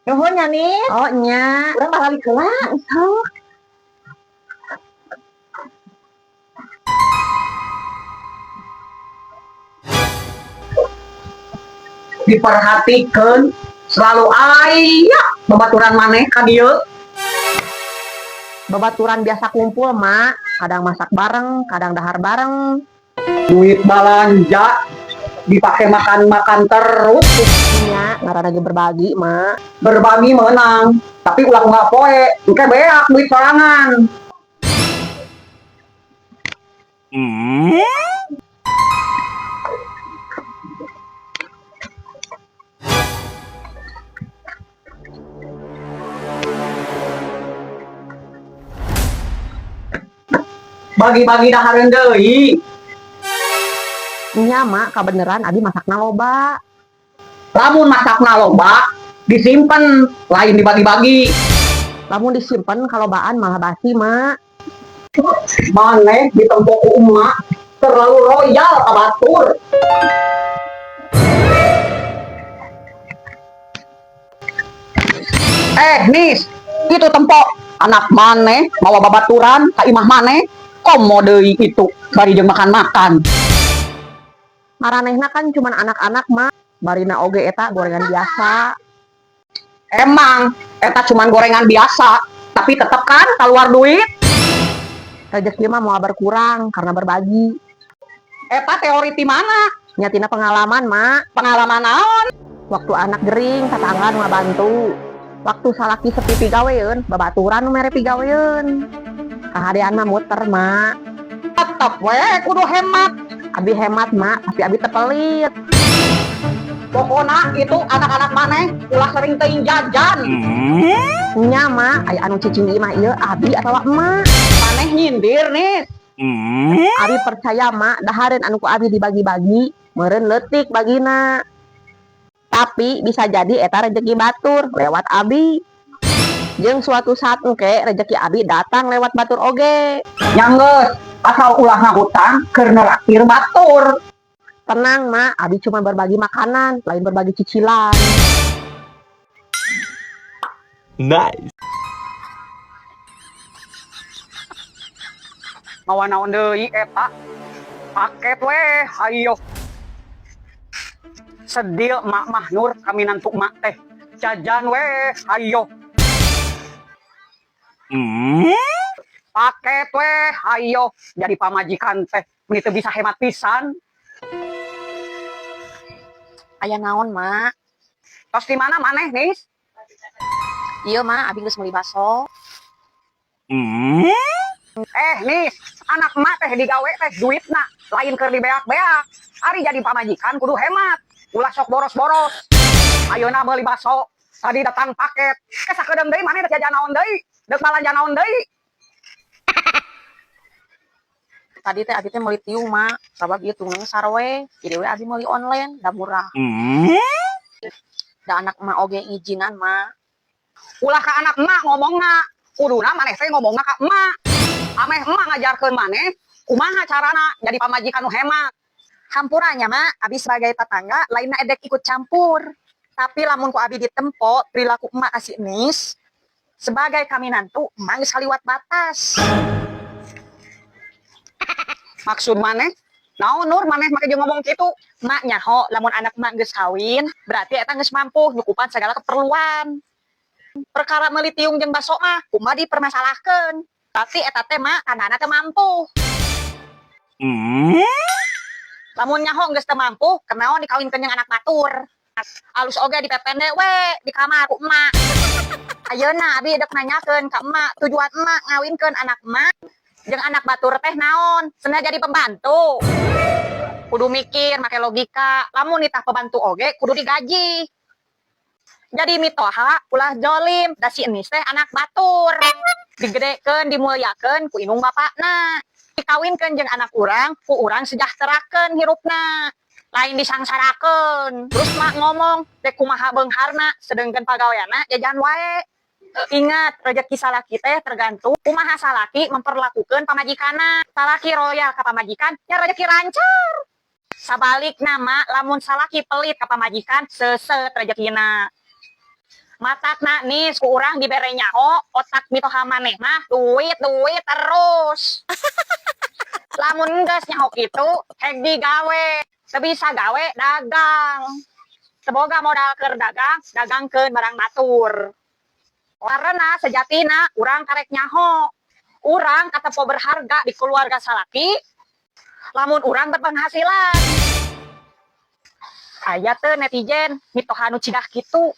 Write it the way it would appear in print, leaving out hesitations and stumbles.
Nuhun nya nih. Oh nya. Urang balik heula. Sok. Diperhatikan selalu aya babaturan maneh ka dieu. Babaturan biasa kumpul, Mak. Kadang masak bareng, kadang dahar bareng. Duit balanja dipakai makan-makan terus. Nya, ngaran lagi berbagi, Mak. Berbagi menang, tapi ulah nggak poe, engke beak duit sorangan. Bagi-bagi dahareun deui. Nya, Mak, kabeneran abi masakna loba. Lamun masakna loba, disimpen, lain dibagi-bagi. Lamun disimpen kalobaan malah basi, Mak. Maneh ditempo ku emak terlalu royal ka batur. Eh, Nis, itu tempo anak maneh mawa babaturan ka imah maneh, komo deui itu bari jeung makan-makan. Maranehna kan cuman anak-anak, Mak. Barina oge eta gorengan biasa. Emang eta cuman gorengan biasa, tapi tetep kan keluar duit. Rezeki mah moal berkurang karena berbagi. Eta teori ti mana? Nya tina pengalaman, Mak. Pengalaman naon? Waktu anak gering, tetangga nu ngabantu. Waktu salaki sepi pigaweun, babaturan nu mere pigaweun. Kahadean mah muter, Mak. Tetep we kudu hemat. Abi hemat, Mak, tapi abi teu pelit. Pokona itu anak-anak maneh ulah sering teuing jajan. Nya, Mak, aya anu cicing di imah ieu abi atawa emak. Maneh nyindir, Nis. Abi percaya, Mak, dahareun anu ku abi dibagi-bagi, meureun leutik bagina. Tapi bisa jadi eta rezeki batur lewat abi. Jeung suatu saat engke rezeki abi datang lewat batur oge. Nya geus, asal ulah ngahutang keur neraktir batur. Tenang, Mak, abi cuma berbagi makanan, lain berbagi cicilan. Nice. Mawa naon deui eta? Paket weh, ayo. Sedil mak mah Nur kami nantu mak teh. Jajan weh, ayo. Paket weh, ayo. Jadi pamajikan teh, meni teu bisa hemat pisan. Aya naon, Mak? Tos di mana maneh, Nis? Iya, Mak, abi geus meuli baso. Eh, Nis, anak emak teh digawe teh duitna, lain keur dibeak-beak. Ari jadi pamajikan kudu hemat, ulah sok boros-boros. Ayeuna meuli baso, tadi datang paket. Ke sakedeung deui maneh dek jajan naon deui? Dek balanja naon deui? Tadi teh abi teh meuli tiung, Mak. Sabab ieu tungna sarwe. Jadi we abi meuli online, da murah. Da anak emak oge ngijinan, Mak. Ulah ka anak emak ngomongna, kuduna maneh teh ngomongna ka emak. Ameh emak ngajarkeun maneh kumaha carana jadi pamajikan nu hemat. Hampura nya, Mak, abi sebagai tetangga lainna edek ikut campur. Tapi lamun ku abi ditempo perilaku emak ka si Enis sebagai kaminantu, emak geus kaliwat batas. Maksud maneh? Naon Nur maneh make jeung ngomong kitu? Mak nyaho lamun anak emak geus kawin, berarti eta geus mampu nyukupan segala keperluan. Perkara meuli tiung jeung baso mah kumaha dipermasalahkeun. Tapi eta teh, Mak, tandana teu mampu. Lamun nyaho geus teu mampu, kenaon dikawinkeun jeung anak batur? Alus oge dipepende we di kamar ku emak. Ayeuna abi dek nanyakeun ka emak, tujuan emak ngawinkeun anak emak jeung anak batur teh naon? Cenah jadi pembantu. Kudu mikir make logika, lamun nitah pembantu oge kudu digaji. Jadi mitoha ulah jolim, da si Enis teh anak batur. Digedekeun, dimuliakeun ku indung bapakna. Dikawinkeun jeung anak urang, ku urang sejahterakeun hirupna. Lain disangsarakeun. Terus mak ngomong, dek kumaha beungharna, sedengkeun pagaweanna jajan wae. Ingat, rezeki salaki teh tergantung kumaha salaki memperlakukan pamajikanna. Salaki royal ka pamajikan, ya rezeki lancar. Sabalikna mah, lamun salaki pelit ka pamajikan, seuseut rezekina. Matakna nih, ku urang dibere nyaho, otak mitoha maneh mah duit duit terus. Lamun geus nyaho kitu, hek digawe. Teu bisa gawe, dagang. Teu boga modal keur dagang, dagangkeun barang batur. Karena sejatina urang karek nyaho. Urang katempo berharga di keluarga salaki, lamun urang berpenghasilan. Aya teu netizen mitoha nu cidah kitu?